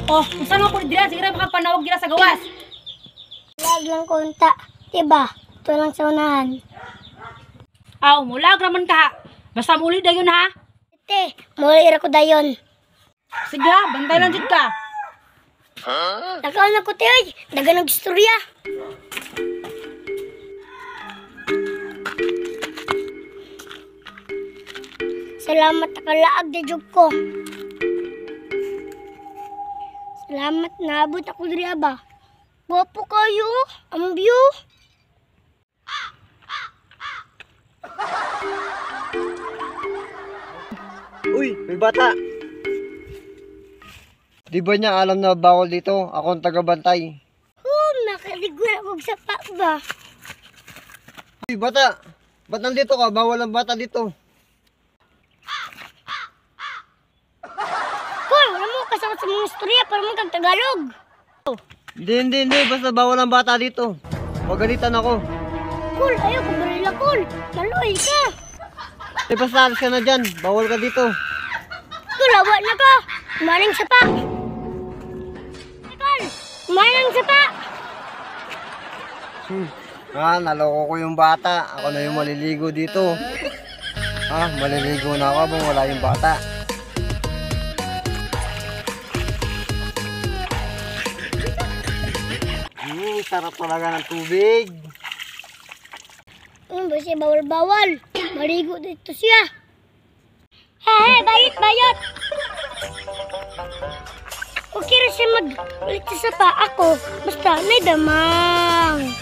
Oh, unsa man ko dira, sige ra makapanawag dira sa gawas. Lag lang konta. Diba? Ito lang sa unahan. Aw, mulag raman ka. Basta muli dayon ha. Te, muli ra ko dayon. Sige ha, bantay lang jud ka. Nakaon ako te oy, dagan og istorya. Salamat nakalaag na jud ko. Salamat naabot ako diri ba. Gwapo kayo, ang view. Uy, may bata. Di ba niya alam na bawal dito? Ako ang tagabantay. Oh, nakaligo na akong sapa ba? Uy, bata! Ba't nandito ka? Bawal ang bata dito. Kol, wala mo kasama sa mga istorya para mo kag Tagalog. Hindi, hindi, hindi. Basta bawal ang bata dito. Magalitan ako. Kol, ayaw ko barila kol. Maluoy ka. Eh, basta alis ka na dyan. Bawal ka dito. Kol, awa na ka. Kumaling sapa. Kol, kumaling sapa. Ah, naloko ko yung bata. Ako na yung maliligo dito. Ah, maliligo na ako habang wala yung bata. Sarap talaga ng tubig. Ano ba siya bawal-bawal? Maligo dito siya. Hey, bayot, bayot! Okay ra siya mag ulit sa sapa ako. Basta naidamang.